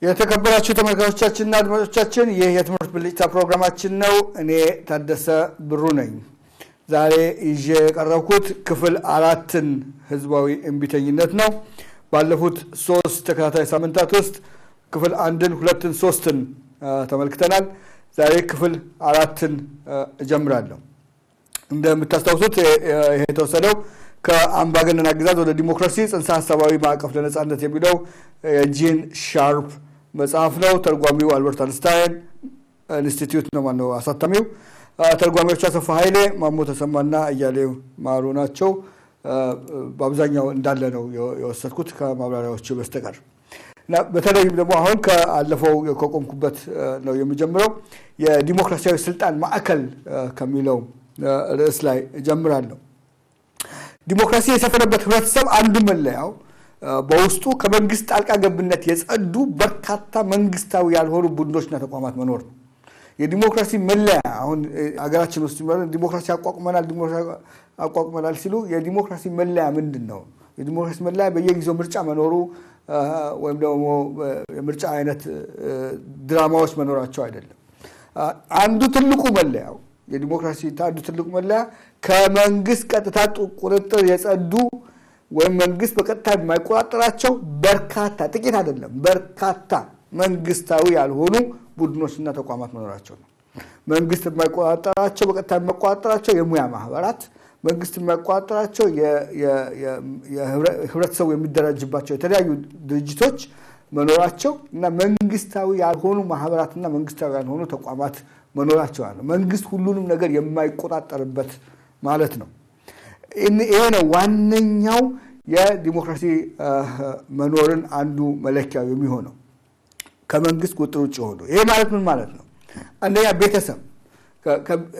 የተከበራችሁ ተመልካቾቻችንና አድማጮቻችን፣ ይህ የትምህርት ብልጭታ ፕሮግራማችን ነው። እኔ ታደሰ ብሩ ነኝ። ዛሬ ይዤ የቀረብኩት ክፍል 4ን ህዝባዊ እምቢተኝነት ነው። ባለፉት 3 ተከታታይ ሳምንታት ውስጥ ክፍል 1ን፣ 2ን፣ 3ን ተመልክተናል። ዛሬ ክፍል 4ን እጀምራለሁ። እንደምታስታውሱት ይሄ የተወሰደው ከአምባገነን አገዛዝ ወደ ዲሞክራሲ ጽንሰ ሐሳባዊ ማዕቀፍ ለነጻነት የሚለው የጂን ሻርፕ መጽሐፍ ነው። ተርጓሚው አልበርት አንስታይን ኢንስቲትዩት ነው ማነው አሳታሚው። ተርጓሚዎቹ አሰፋ ኃይሌ፣ ማሞ ተሰማና እያሌው ማሩ ናቸው። በአብዛኛው እንዳለ ነው የወሰድኩት ከማብራሪያዎቹ በስተቀር። እና በተለይም ደግሞ አሁን ከአለፈው ከቆምኩበት ነው የሚጀምረው። የዲሞክራሲያዊ ስልጣን ማዕከል ከሚለው ርዕስ ላይ እጀምራለሁ። ዲሞክራሲ የሰፈነበት ህብረተሰብ አንዱ መለያው በውስጡ ከመንግስት ጣልቃ ገብነት የጸዱ በርካታ መንግስታዊ ያልሆኑ ቡድኖችና ተቋማት መኖር ነው። የዲሞክራሲ መለያ አሁን አገራችን ውስጥ ዲሞክራሲ አቋቁመናል፣ ዲሞክራሲ አቋቁመናል ሲሉ የዲሞክራሲ መለያ ምንድነው? የዲሞክራሲ መለያ በየጊዜው ምርጫ መኖሩ ወይም ደግሞ የምርጫ አይነት ድራማዎች መኖራቸው አይደለም። አንዱ ትልቁ መለያው የዲሞክራሲ አንዱ ትልቁ መለያ ከመንግስት ቀጥታ ቁጥጥር የጸዱ ወይም መንግስት በቀጥታ የማይቆጣጠራቸው በርካታ፣ ጥቂት አይደለም፣ በርካታ መንግስታዊ ያልሆኑ ቡድኖችና ተቋማት መኖራቸው ነው። መንግስት የማይቆጣጠራቸው፣ በቀጥታ የማይቆጣጠራቸው የሙያ ማህበራት፣ መንግስት የማይቆጣጠራቸው የህብረተሰቡ የሚደራጅባቸው የተለያዩ ድርጅቶች መኖራቸው እና መንግስታዊ ያልሆኑ ማህበራትና መንግስታዊ ያልሆኑ ተቋማት መኖራቸው ነው። መንግስት ሁሉንም ነገር የማይቆጣጠርበት ማለት ነው። ይሄ ነው ዋነኛው የዲሞክራሲ መኖርን አንዱ መለኪያው የሚሆነው፣ ከመንግስት ቁጥጥር ውጭ ሆኖ። ይሄ ማለት ምን ማለት ነው? አንደኛ ቤተሰብ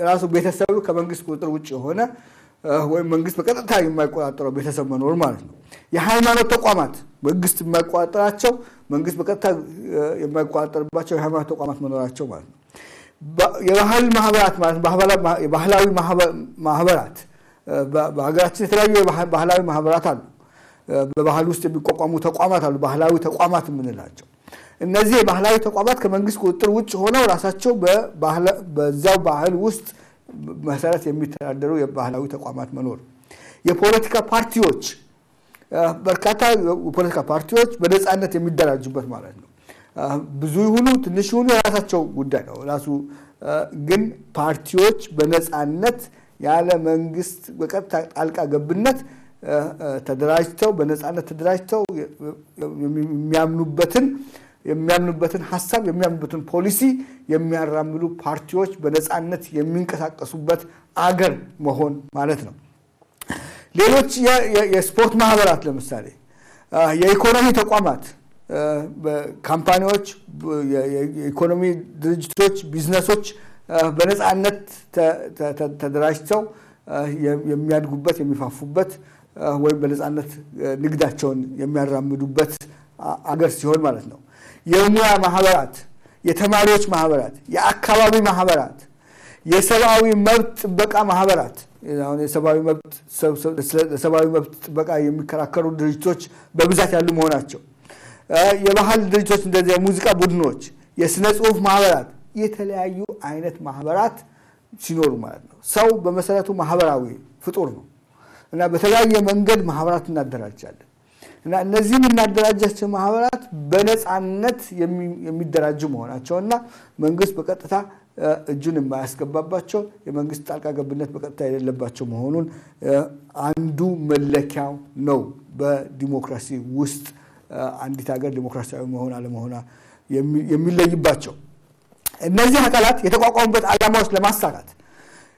ራሱ ቤተሰቡ ከመንግስት ቁጥጥር ውጭ የሆነ ወይም መንግስት በቀጥታ የማይቆጣጠረው ቤተሰብ መኖር ማለት ነው። የሃይማኖት ተቋማት መንግስት የማይቆጣጠራቸው፣ መንግስት በቀጥታ የማይቆጣጠርባቸው የሃይማኖት ተቋማት መኖራቸው ማለት ነው። የባህል ማህበራት ማለት የባህላዊ ማህበራት፣ በሀገራችን የተለያዩ ባህላዊ ማህበራት አሉ። በባህል ውስጥ የሚቋቋሙ ተቋማት አሉ፣ ባህላዊ ተቋማት የምንላቸው። እነዚህ የባህላዊ ተቋማት ከመንግስት ቁጥጥር ውጭ ሆነው ራሳቸው በዛው ባህል ውስጥ መሰረት የሚተዳደሩ የባህላዊ ተቋማት መኖር። የፖለቲካ ፓርቲዎች፣ በርካታ የፖለቲካ ፓርቲዎች በነጻነት የሚደራጁበት ማለት ነው። ብዙ ይሁኑ ትንሽ ይሁኑ የራሳቸው ጉዳይ ነው። ራሱ ግን ፓርቲዎች በነጻነት ያለ መንግስት በቀጥታ ጣልቃ ገብነት ተደራጅተው፣ በነጻነት ተደራጅተው የሚያምኑበትን ሐሳብ፣ የሚያምኑበትን ፖሊሲ የሚያራምዱ ፓርቲዎች በነጻነት የሚንቀሳቀሱበት አገር መሆን ማለት ነው። ሌሎች የስፖርት ማህበራት ለምሳሌ፣ የኢኮኖሚ ተቋማት፣ ካምፓኒዎች፣ የኢኮኖሚ ድርጅቶች፣ ቢዝነሶች በነጻነት ተደራጅተው የሚያድጉበት፣ የሚፋፉበት ወይም በነጻነት ንግዳቸውን የሚያራምዱበት አገር ሲሆን ማለት ነው። የሙያ ማህበራት፣ የተማሪዎች ማህበራት፣ የአካባቢ ማህበራት፣ የሰብአዊ መብት ጥበቃ ማህበራት፣ አሁን የሰብአዊ መብት ጥበቃ የሚከራከሩ ድርጅቶች በብዛት ያሉ መሆናቸው፣ የባህል ድርጅቶች እንደዚህ የሙዚቃ ቡድኖች፣ የስነ ጽሁፍ ማህበራት፣ የተለያዩ አይነት ማህበራት ሲኖሩ ማለት ነው። ሰው በመሰረቱ ማህበራዊ ፍጡር ነው እና በተለያየ መንገድ ማህበራት እናደራጃለን። እና እነዚህ የምናደራጃቸው ማህበራት በነጻነት የሚደራጁ መሆናቸውና መንግስት በቀጥታ እጁን የማያስገባባቸው፣ የመንግስት ጣልቃ ገብነት በቀጥታ የሌለባቸው መሆኑን አንዱ መለኪያው ነው። በዲሞክራሲ ውስጥ አንዲት ሀገር ዲሞክራሲያዊ መሆን አለመሆኗ የሚለይባቸው እነዚህ አካላት የተቋቋሙበት ዓላማዎች ለማሳካት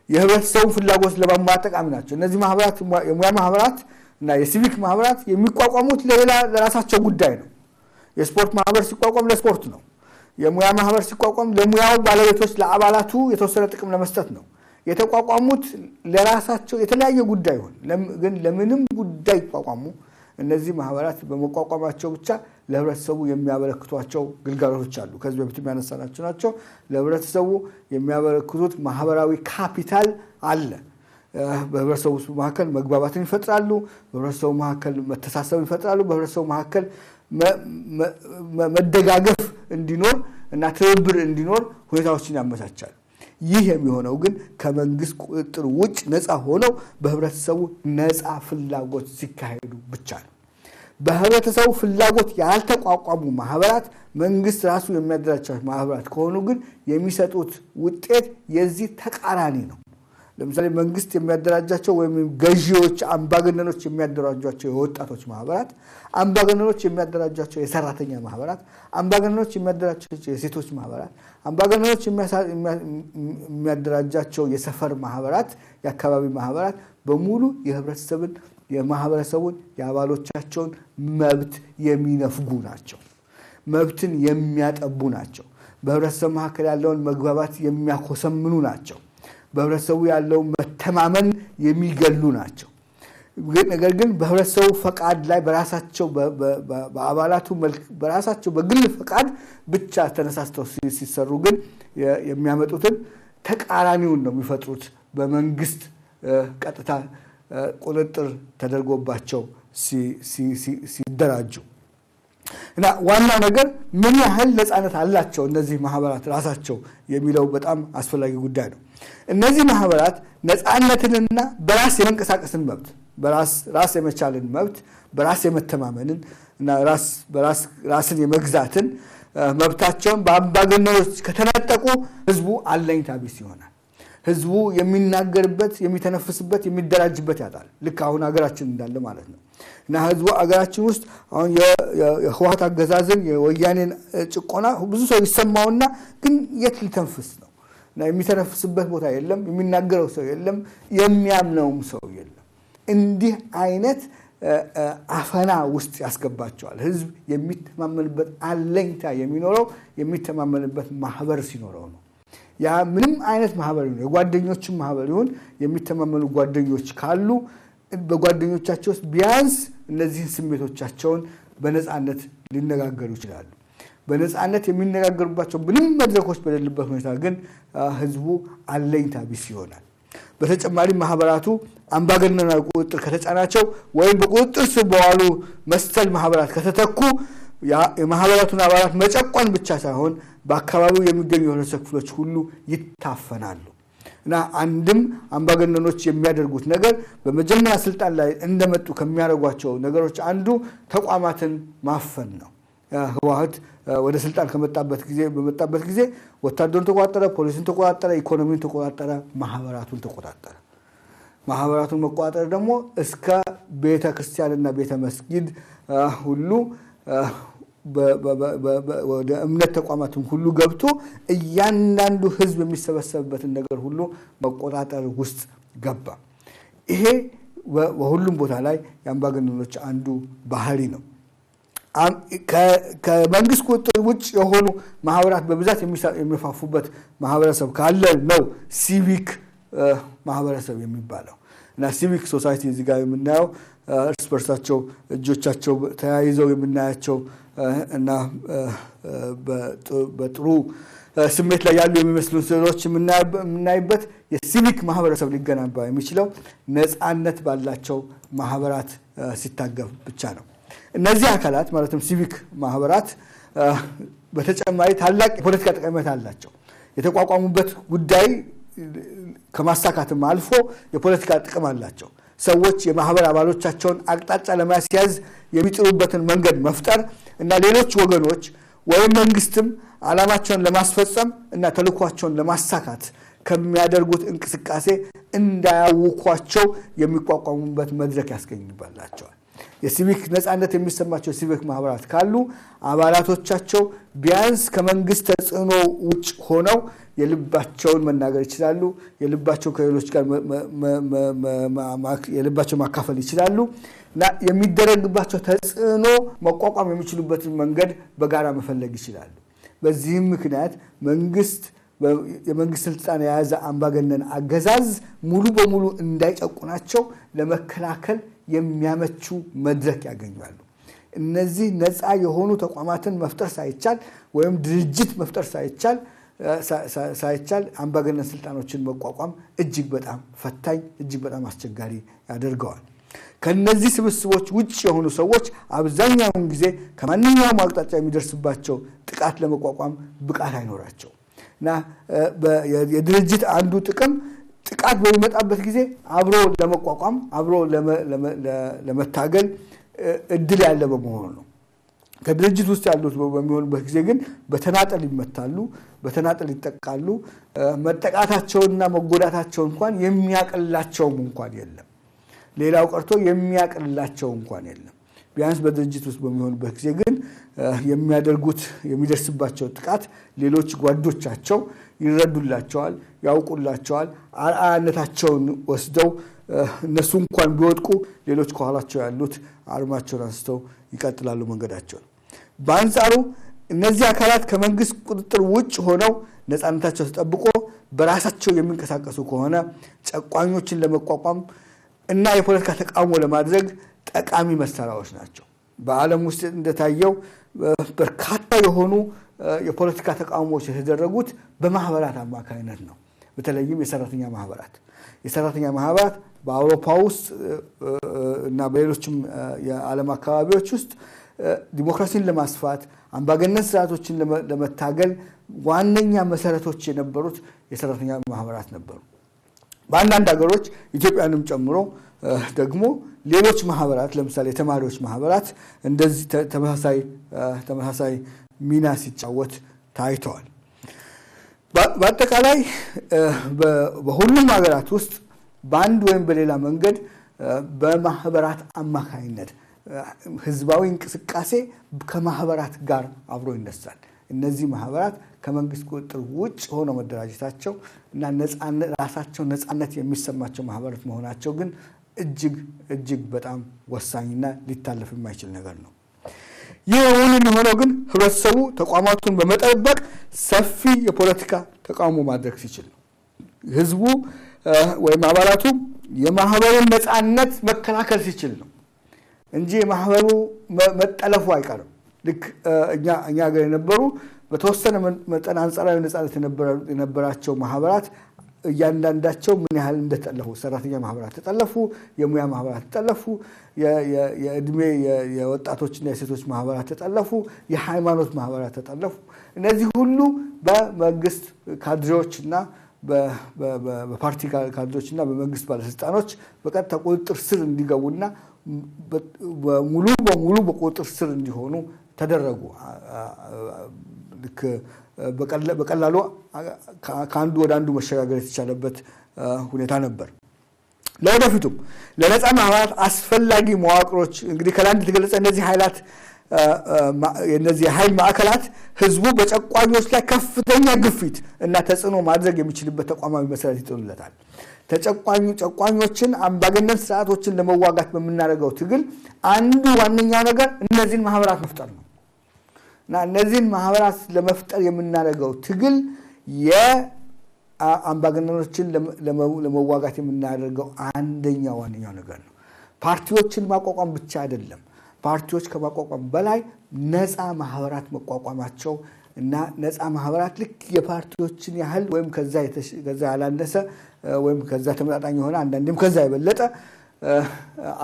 የህብረተሰቡን ፍላጎት ለማሟላት ጠቃሚ ናቸው። እነዚህ ማህበራት፣ የሙያ ማህበራት እና የሲቪክ ማህበራት የሚቋቋሙት ለሌላ ለራሳቸው ጉዳይ ነው። የስፖርት ማህበር ሲቋቋም ለስፖርት ነው። የሙያ ማህበር ሲቋቋም ለሙያው ባለቤቶች ለአባላቱ የተወሰነ ጥቅም ለመስጠት ነው። የተቋቋሙት ለራሳቸው የተለያየ ጉዳይ ይሁን፣ ግን ለምንም ጉዳይ ይቋቋሙ እነዚህ ማህበራት በመቋቋማቸው ብቻ ለህብረተሰቡ የሚያበረክቷቸው ግልጋሎቶች አሉ። ከዚህ በፊትም ያነሳናቸው ናቸው። ለህብረተሰቡ የሚያበረክቱት ማህበራዊ ካፒታል አለ። በህብረተሰቡ መካከል መግባባትን ይፈጥራሉ። በህብረተሰቡ መካከል መተሳሰብን ይፈጥራሉ። በህብረተሰቡ መካከል መደጋገፍ እንዲኖር እና ትብብር እንዲኖር ሁኔታዎችን ያመቻቻል። ይህ የሚሆነው ግን ከመንግስት ቁጥጥር ውጭ ነፃ ሆነው በህብረተሰቡ ነፃ ፍላጎት ሲካሄዱ ብቻ ነው። በህብረተሰቡ ፍላጎት ያልተቋቋሙ ማህበራት መንግስት ራሱ የሚያደራጃቸው ማህበራት ከሆኑ ግን የሚሰጡት ውጤት የዚህ ተቃራኒ ነው። ለምሳሌ መንግስት የሚያደራጃቸው ወይም ገዢዎች አምባገነኖች የሚያደራጇቸው የወጣቶች ማህበራት፣ አምባገነኖች የሚያደራጇቸው የሰራተኛ ማህበራት፣ አምባገነኖች የሚያደራጇቸው የሴቶች ማህበራት፣ አምባገነኖች የሚያደራጃቸው የሰፈር ማህበራት፣ የአካባቢ ማህበራት በሙሉ የህብረተሰብን የማህበረሰቡን የአባሎቻቸውን መብት የሚነፍጉ ናቸው። መብትን የሚያጠቡ ናቸው። በህብረተሰብ መካከል ያለውን መግባባት የሚያኮሰምኑ ናቸው። በህብረተሰቡ ያለው መተማመን የሚገሉ ናቸው። ነገር ግን በህብረተሰቡ ፈቃድ ላይ በራሳቸው በአባላቱ መልክ በራሳቸው በግል ፈቃድ ብቻ ተነሳስተው ሲሰሩ ግን የሚያመጡትን ተቃራኒውን ነው የሚፈጥሩት። በመንግስት ቀጥታ ቁጥጥር ተደርጎባቸው ሲደራጁ እና ዋናው ነገር ምን ያህል ነፃነት አላቸው እነዚህ ማህበራት ራሳቸው የሚለው በጣም አስፈላጊ ጉዳይ ነው። እነዚህ ማህበራት ነፃነትንና በራስ የመንቀሳቀስን መብት፣ በራስ ራስ የመቻልን መብት፣ በራስ የመተማመንን እና ራስ በራስ ራስን የመግዛትን መብታቸውን በአምባገነኖች ከተነጠቁ ህዝቡ አለኝታ ቢስ ይሆናል። ህዝቡ የሚናገርበት፣ የሚተነፍስበት፣ የሚደራጅበት ያጣል። ልክ አሁን ሀገራችን እንዳለ ማለት ነው። እና ህዝቡ ሀገራችን ውስጥ አሁን የህወሓት አገዛዝን የወያኔን ጭቆና ብዙ ሰው ይሰማውና ግን የት ሊተንፍስ ነው? እና የሚተነፍስበት ቦታ የለም፣ የሚናገረው ሰው የለም፣ የሚያምነውም ሰው የለም። እንዲህ አይነት አፈና ውስጥ ያስገባቸዋል። ህዝብ የሚተማመንበት አለኝታ የሚኖረው የሚተማመንበት ማህበር ሲኖረው ነው። ያ ምንም አይነት ማህበር ይሁን የጓደኞችም ማህበር ይሁን የሚተማመኑ ጓደኞች ካሉ በጓደኞቻቸው ውስጥ ቢያንስ እነዚህን ስሜቶቻቸውን በነፃነት ሊነጋገሩ ይችላሉ። በነፃነት የሚነጋገሩባቸው ምንም መድረኮች በሌሉበት ሁኔታ ግን ህዝቡ አለኝታ ቢስ ይሆናል። በተጨማሪ ማህበራቱ አምባገነናዊ ቁጥጥር ከተጫናቸው ወይም በቁጥጥር ስር በዋሉ መሰል ማህበራት ከተተኩ የማህበራቱን አባላት መጨቆን ብቻ ሳይሆን በአካባቢው የሚገኙ የህብረተሰብ ክፍሎች ሁሉ ይታፈናሉ። እና አንድም አምባገነኖች የሚያደርጉት ነገር በመጀመሪያ ስልጣን ላይ እንደመጡ ከሚያደርጓቸው ነገሮች አንዱ ተቋማትን ማፈን ነው። ህወሓት ወደ ስልጣን ከመጣበት ጊዜ በመጣበት ጊዜ ወታደሩን ተቆጣጠረ፣ ፖሊሱን ተቆጣጠረ፣ ኢኮኖሚውን ተቆጣጠረ፣ ማህበራቱን ተቆጣጠረ። ማህበራቱን መቆጣጠር ደግሞ እስከ ቤተ ክርስቲያንና ቤተ መስጊድ ሁሉ ወደ እምነት ተቋማትም ሁሉ ገብቶ እያንዳንዱ ህዝብ የሚሰበሰብበትን ነገር ሁሉ መቆጣጠር ውስጥ ገባ። ይሄ በሁሉም ቦታ ላይ የአምባገነኖች አንዱ ባህሪ ነው። ከመንግስት ቁጥጥር ውጭ የሆኑ ማህበራት በብዛት የሚፋፉበት ማህበረሰብ ካለ ነው ሲቪክ ማህበረሰብ የሚባለው። እና civic society እዚህ ጋር የምናየው እርስ በርሳቸው እጆቻቸው ተያይዘው የምናያቸው እና በጥሩ ስሜት ላይ ያሉ የሚመስሉ ስዕሎች የምናይበት የሲቪክ ማህበረሰብ ሊገነባ የሚችለው ነፃነት ባላቸው ማህበራት ሲታገፍ ብቻ ነው። እነዚህ አካላት ማለትም ሲቪክ ማህበራት በተጨማሪ ታላቅ የፖለቲካ ጠቀሜታ አላቸው። የተቋቋሙበት ጉዳይ ከማሳካትም አልፎ የፖለቲካ ጥቅም አላቸው። ሰዎች የማህበር አባሎቻቸውን አቅጣጫ ለማስያዝ የሚጥሩበትን መንገድ መፍጠር እና ሌሎች ወገኖች ወይም መንግስትም ዓላማቸውን ለማስፈጸም እና ተልዕኳቸውን ለማሳካት ከሚያደርጉት እንቅስቃሴ እንዳያውኳቸው የሚቋቋሙበት መድረክ ያስገኝባቸዋል። የሲቪክ ነፃነት የሚሰማቸው ሲቪክ ማህበራት ካሉ አባላቶቻቸው ቢያንስ ከመንግስት ተጽዕኖ ውጭ ሆነው የልባቸውን መናገር ይችላሉ። የልባቸው ከሌሎች ጋር የልባቸው ማካፈል ይችላሉ እና የሚደረግባቸው ተጽዕኖ መቋቋም የሚችሉበትን መንገድ በጋራ መፈለግ ይችላሉ። በዚህም ምክንያት የመንግስት ስልጣን የያዘ አምባገነን አገዛዝ ሙሉ በሙሉ እንዳይጨቁናቸው ለመከላከል የሚያመቹ መድረክ ያገኛሉ። እነዚህ ነፃ የሆኑ ተቋማትን መፍጠር ሳይቻል ወይም ድርጅት መፍጠር ሳይቻል አምባገነን ስልጣኖችን መቋቋም እጅግ በጣም ፈታኝ፣ እጅግ በጣም አስቸጋሪ ያደርገዋል። ከነዚህ ስብስቦች ውጭ የሆኑ ሰዎች አብዛኛውን ጊዜ ከማንኛውም አቅጣጫ የሚደርስባቸው ጥቃት ለመቋቋም ብቃት አይኖራቸው እና የድርጅት አንዱ ጥቅም ጥቃት በሚመጣበት ጊዜ አብሮ ለመቋቋም አብሮ ለመታገል እድል ያለ በመሆኑ ነው። ከድርጅት ውስጥ ያሉት በሚሆኑበት ጊዜ ግን በተናጠል ይመታሉ፣ በተናጠል ይጠቃሉ። መጠቃታቸውና መጎዳታቸው እንኳን የሚያቀላቸውም እንኳን የለም። ሌላው ቀርቶ የሚያቀላቸው እንኳን የለም። ቢያንስ በድርጅት ውስጥ በሚሆኑበት ጊዜ ግን የሚያደርጉት የሚደርስባቸው ጥቃት ሌሎች ጓዶቻቸው ይረዱላቸዋል፣ ያውቁላቸዋል። አርአያነታቸውን ወስደው እነሱ እንኳን ቢወድቁ ሌሎች ከኋላቸው ያሉት አርማቸውን አንስተው ይቀጥላሉ መንገዳቸውን። በአንጻሩ እነዚህ አካላት ከመንግስት ቁጥጥር ውጭ ሆነው ነፃነታቸው ተጠብቆ በራሳቸው የሚንቀሳቀሱ ከሆነ ጨቋኞችን ለመቋቋም እና የፖለቲካ ተቃውሞ ለማድረግ ጠቃሚ መሳሪያዎች ናቸው። በዓለም ውስጥ እንደታየው በርካታ የሆኑ የፖለቲካ ተቃውሞዎች የተደረጉት በማህበራት አማካኝነት ነው። በተለይም የሰራተኛ ማህበራት በአውሮፓ ውስጥ እና በሌሎችም የዓለም አካባቢዎች ውስጥ ዲሞክራሲን ለማስፋት፣ አምባገነን ስርዓቶችን ለመታገል ዋነኛ መሰረቶች የነበሩት የሰራተኛ ማህበራት ነበሩ። በአንዳንድ ሀገሮች ኢትዮጵያንም ጨምሮ ደግሞ ሌሎች ማህበራት፣ ለምሳሌ የተማሪዎች ማህበራት እንደዚህ ተመሳሳይ ሚና ሲጫወት ታይተዋል። በአጠቃላይ በሁሉም ሀገራት ውስጥ በአንድ ወይም በሌላ መንገድ በማህበራት አማካኝነት ህዝባዊ እንቅስቃሴ ከማህበራት ጋር አብሮ ይነሳል። እነዚህ ማህበራት ከመንግስት ቁጥጥር ውጭ ሆነው መደራጀታቸው እና ራሳቸው ነፃነት የሚሰማቸው ማህበራት መሆናቸው ግን እጅግ እጅግ በጣም ወሳኝና ሊታለፍ የማይችል ነገር ነው። ይህ እውን የሚሆነው ግን ህብረተሰቡ ተቋማቱን በመጠበቅ ሰፊ የፖለቲካ ተቃውሞ ማድረግ ሲችል ነው። ህዝቡ ወይም አባላቱ የማህበሩን ነፃነት መከላከል ሲችል ነው እንጂ የማህበሩ መጠለፉ አይቀርም። ልክ እኛ ሀገር የነበሩ በተወሰነ መጠን አንጻራዊ ነፃነት የነበራቸው ማህበራት እያንዳንዳቸው ምን ያህል እንደተጠለፉ፣ ሰራተኛ ማህበራት ተጠለፉ፣ የሙያ ማህበራት ተጠለፉ፣ የእድሜ የወጣቶችና የሴቶች ማህበራት ተጠለፉ፣ የሃይማኖት ማህበራት ተጠለፉ። እነዚህ ሁሉ በመንግስት ካድሬዎችና በፓርቲ ካድሬዎችና በመንግስት ባለስልጣኖች በቀጥታ ቁጥጥር ስር እንዲገቡና ሙሉ በሙሉ በቁጥጥር ስር እንዲሆኑ ተደረጉ። ልክ በቀላሉ ከአንዱ ወደ አንዱ መሸጋገር የተቻለበት ሁኔታ ነበር። ለወደፊቱም ለነፃ ማህበራት አስፈላጊ መዋቅሮች እንግዲህ ከላይ እንደተገለጸ እነዚህ የኃይል ማዕከላት ህዝቡ በጨቋኞች ላይ ከፍተኛ ግፊት እና ተጽዕኖ ማድረግ የሚችልበት ተቋማዊ መሰረት ይጥሉለታል። ጨቋኞችን፣ አምባገነን ስርዓቶችን ለመዋጋት በምናደርገው ትግል አንዱ ዋነኛው ነገር እነዚህን ማህበራት መፍጠር ነው። እና እነዚህን ማህበራት ለመፍጠር የምናደርገው ትግል የአምባገነኖችን ለመዋጋት የምናደርገው አንደኛው ዋነኛው ነገር ነው። ፓርቲዎችን ማቋቋም ብቻ አይደለም። ፓርቲዎች ከማቋቋም በላይ ነፃ ማህበራት መቋቋማቸው እና ነፃ ማህበራት ልክ የፓርቲዎችን ያህል ወይም ከዛ ያላነሰ ወይም ከዛ ተመጣጣኝ የሆነ፣ አንዳንዴም ከዛ የበለጠ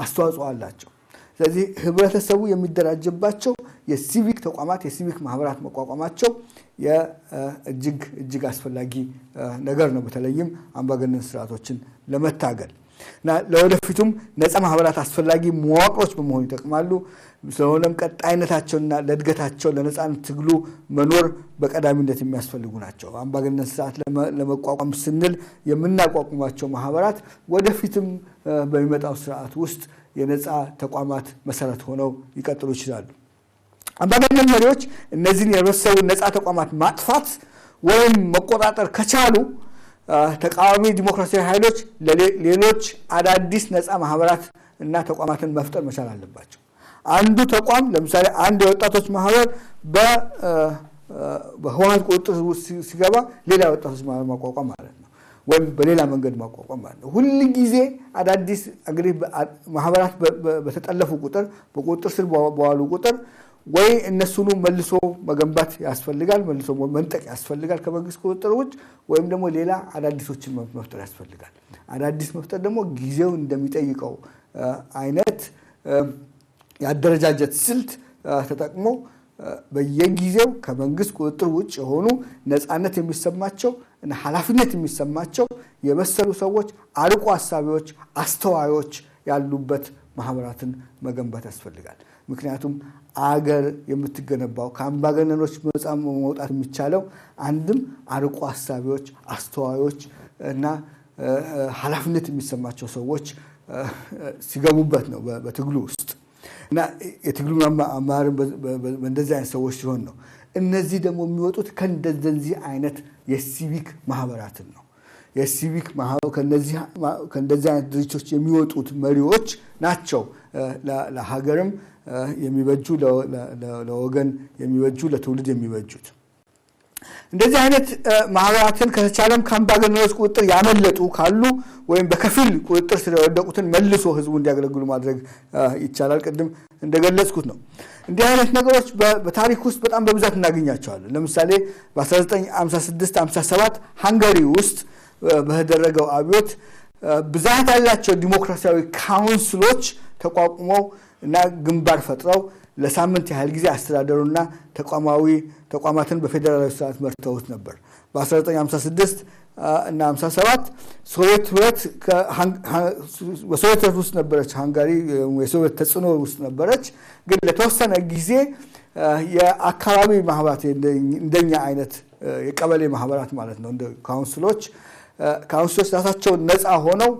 አስተዋጽኦ አላቸው። ስለዚህ ህብረተሰቡ የሚደራጅባቸው የሲቪክ ተቋማት፣ የሲቪክ ማህበራት መቋቋማቸው እጅግ እጅግ አስፈላጊ ነገር ነው። በተለይም አምባገነን ስርዓቶችን ለመታገል። እና ለወደፊቱም ነፃ ማህበራት አስፈላጊ መዋቅሮች በመሆኑ ይጠቅማሉ። ስለሆነም ቀጣይነታቸውና ለእድገታቸው ለነፃነት ትግሉ መኖር በቀዳሚነት የሚያስፈልጉ ናቸው። አምባገነን ስርዓት ለመቋቋም ስንል የምናቋቁማቸው ማህበራት ወደፊትም በሚመጣው ስርዓት ውስጥ የነፃ ተቋማት መሰረት ሆነው ሊቀጥሉ ይችላሉ። አምባገነን መሪዎች እነዚህን የህብረተሰቡን ነፃ ተቋማት ማጥፋት ወይም መቆጣጠር ከቻሉ ተቃዋሚ ዲሞክራሲያዊ ኃይሎች ሌሎች አዳዲስ ነፃ ማህበራት እና ተቋማትን መፍጠር መቻል አለባቸው። አንዱ ተቋም፣ ለምሳሌ አንድ የወጣቶች ማህበር በህወሓት ቁጥጥር ውስጥ ሲገባ ሌላ የወጣቶች ማህበር ማቋቋም ማለት ነው፣ ወይም በሌላ መንገድ ማቋቋም ማለት ነው። ሁል ጊዜ አዳዲስ እንግዲህ ማህበራት በተጠለፉ ቁጥር፣ በቁጥጥር ስር በዋሉ ቁጥር ወይ እነሱኑ መልሶ መገንባት ያስፈልጋል፣ መልሶ መንጠቅ ያስፈልጋል ከመንግስት ቁጥጥር ውጭ፣ ወይም ደግሞ ሌላ አዳዲሶችን መፍጠር ያስፈልጋል። አዳዲስ መፍጠር ደግሞ ጊዜው እንደሚጠይቀው አይነት የአደረጃጀት ስልት ተጠቅሞ በየጊዜው ከመንግስት ቁጥጥር ውጭ የሆኑ ነፃነት የሚሰማቸው እና ኃላፊነት የሚሰማቸው የበሰሉ ሰዎች፣ አርቆ አሳቢዎች፣ አስተዋዮች ያሉበት ማህበራትን መገንባት ያስፈልጋል። ምክንያቱም አገር የምትገነባው ከአምባገነኖች ነፃ መውጣት የሚቻለው አንድም አርቆ አሳቢዎች፣ አስተዋዮች እና ኃላፊነት የሚሰማቸው ሰዎች ሲገቡበት ነው በትግሉ ውስጥ እና የትግሉ አመራርን በእንደዚህ አይነት ሰዎች ሲሆን ነው። እነዚህ ደግሞ የሚወጡት ከእንደዚህ አይነት የሲቪክ ማህበራትን ነው። የሲቪክ ከእንደዚህ አይነት ድርጅቶች የሚወጡት መሪዎች ናቸው ለሀገርም የሚበጁ፣ ለወገን የሚበጁ፣ ለትውልድ የሚበጁት። እንደዚህ አይነት ማህበራትን ከተቻለም ከአምባገነኖች ቁጥጥር ያመለጡ ካሉ ወይም በከፊል ቁጥጥር ስር የወደቁትን መልሶ ህዝቡ እንዲያገለግሉ ማድረግ ይቻላል። ቅድም እንደገለጽኩት ነው። እንዲህ አይነት ነገሮች በታሪክ ውስጥ በጣም በብዛት እናገኛቸዋለን። ለምሳሌ በ1956 57 ሃንጋሪ ውስጥ በተደረገው አብዮት ብዛት ያላቸው ዲሞክራሲያዊ ካውንስሎች ተቋቁመው እና ግንባር ፈጥረው ለሳምንት ያህል ጊዜ አስተዳደሩና ተቋማዊ ተቋማትን በፌዴራላዊ ስርዓት መርተውት ነበር። በ1956 እና 57 ሶቪየት ህብረት በሶቪየት ህብረት ውስጥ ነበረች። ሃንጋሪ የሶቪየት ተጽዕኖ ውስጥ ነበረች። ግን ለተወሰነ ጊዜ የአካባቢ ማህበራት እንደኛ አይነት የቀበሌ ማህበራት ማለት ነው፣ እንደ ካውንስሎች ራሳቸውን ነፃ ሆነው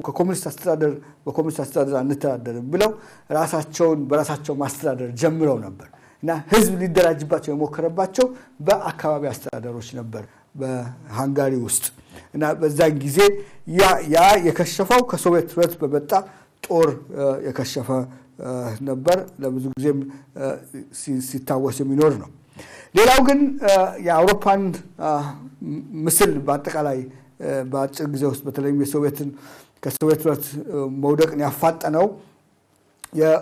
ከኮሙኒስት አስተዳደር በኮሙኒስት አስተዳደር አንተዳደርም ብለው ራሳቸውን በራሳቸው ማስተዳደር ጀምረው ነበር እና ህዝብ ሊደራጅባቸው የሞከረባቸው በአካባቢ አስተዳደሮች ነበር በሃንጋሪ ውስጥ። እና በዛን ጊዜ ያ የከሸፈው ከሶቪየት ህብረት በመጣ ጦር የከሸፈ ነበር። ለብዙ ጊዜም ሲታወስ የሚኖር ነው። ሌላው ግን የአውሮፓን ምስል በአጠቃላይ በአጭር ጊዜ ውስጥ በተለይም የሶቪየትን ከሶቪየት ህብረት መውደቅን ያፋጠነው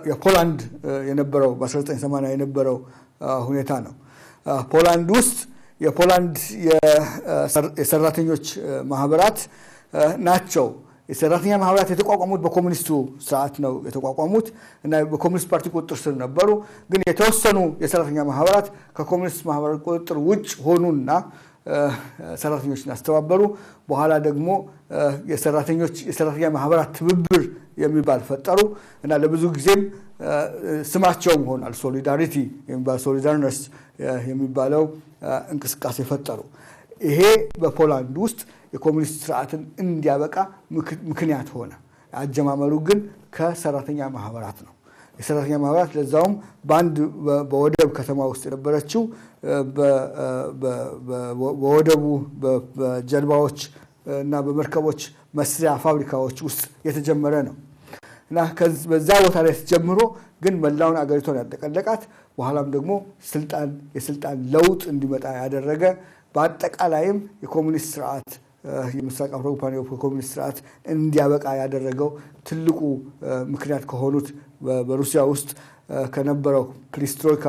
የፖላንድ የነበረው በ1980 የነበረው ሁኔታ ነው። ፖላንድ ውስጥ የፖላንድ የሰራተኞች ማህበራት ናቸው። የሰራተኛ ማህበራት የተቋቋሙት በኮሙኒስቱ ስርዓት ነው የተቋቋሙት እና በኮሙኒስት ፓርቲ ቁጥጥር ስር ነበሩ። ግን የተወሰኑ የሰራተኛ ማህበራት ከኮሙኒስት ማህበራት ቁጥጥር ውጭ ሆኑና ሰራተኞችን አስተባበሩ። በኋላ ደግሞ የሰራተኛ ማህበራት ትብብር የሚባል ፈጠሩ እና ለብዙ ጊዜም ስማቸውም ሆኗል። ሶሊዳሪቲ የሚባል ሶሊዳርነስ የሚባለው እንቅስቃሴ ፈጠሩ። ይሄ በፖላንድ ውስጥ የኮሙኒስት ስርዓትን እንዲያበቃ ምክንያት ሆነ። አጀማመሩ ግን ከሰራተኛ ማህበራት ነው። የሰራተኛ ማህበራት ለዛውም በአንድ በወደብ ከተማ ውስጥ የነበረችው በወደቡ በጀልባዎች እና በመርከቦች መስሪያ ፋብሪካዎች ውስጥ የተጀመረ ነው። እና በዛ ቦታ ላይ ተጀምሮ ግን መላውን አገሪቷን ያጠቀለቃት፣ በኋላም ደግሞ የስልጣን ለውጥ እንዲመጣ ያደረገ፣ በአጠቃላይም የኮሙኒስት ስርዓት የምስራቅ አውሮፓን የኮሙኒስት ስርዓት እንዲያበቃ ያደረገው ትልቁ ምክንያት ከሆኑት በሩሲያ ውስጥ ከነበረው ፕሪስትሮይካ